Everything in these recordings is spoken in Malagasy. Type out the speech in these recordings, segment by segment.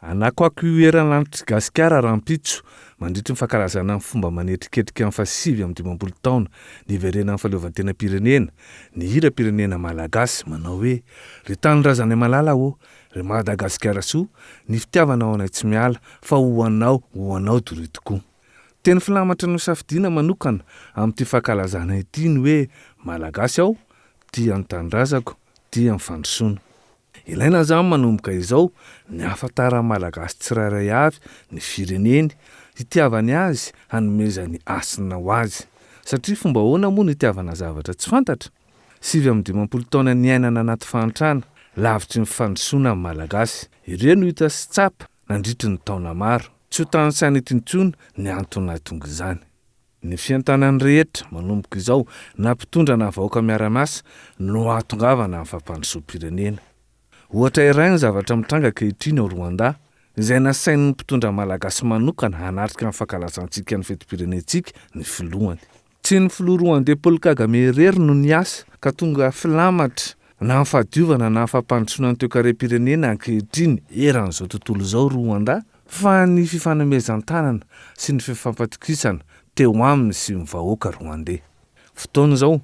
Hanakoako io eran'ny lanitr'i Gasikara rahampitso, mandritry ny fankalazana amin'ny fomba manetriketrika ny fahasivy amby 50 taona niverenan'ny fahaleovantenam-pirenena, ny hiram-pirenena malagasy manao hoe Ry tanindrazanay malala ô, ry Madagasikara soa, ny fitiavana ao anay tsy miala, fa ho anao, ho anao doria tokoa. Teny filamatra nosafidiana manokana amin'ity fankalazana ity ny hoe Malagasy aho, tia ny tanindrazako, tia ny fandrosoana. Ilaina izany manomboka izao ny hahafantaran'ny Malagasy tsirairay avy ny fireneny, hitiavany azy, hanomezany hasina ho azy. Satria fomba ahoana moa no hitiavana zavatra tsy fantatra? 59 taona niainana anaty fahantrana, lavitry ny fandrosoana ny Malagasy. Ireo no hita sy tsapa nandritry ny taona maro. Tsy ho tanisaina eto intsony ny antony nahatonga izany. Ny fientanan'ny rehetra, manomboka izao, na mpitondra na vahoaka miara-miasa, no hahatongavana amin'ny fampandrosoam-pirenena. Ohatra iray ny zavatra mitranga ankehitriny ao Rwanda, izay nasain'ny mpitondra malagasy manokana hanatrika ny fankalazantsika ny fetim-pirenentsika ny filohany. Tsy ny filoha Rwandais Paul Kagame irery no niasa ka tonga filamatra na amin'ny fahadiovana na amin'ny fampandrosoana ny toekarem-pirenena ankehitriny eran'izao tontolo izao Rwanda, Fa ny fifanomezan-tanana sy ny fifampatokisana teo aminy sy ny vahoaka Rwandais. Fotoana izao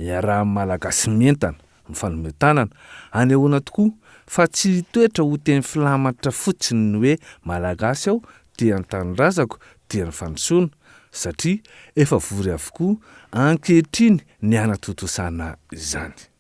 iarahan'ny Malagasy mientana, mifanome tanana, anehoana tokoa fa tsy hitoetra ho teny filamatra fotsiny ny hoe Malagasy aho, tia ny tanindrazako, tia ny fandrosoana, satria efa vory avokoa ankehitriny ny hanatontosana izany.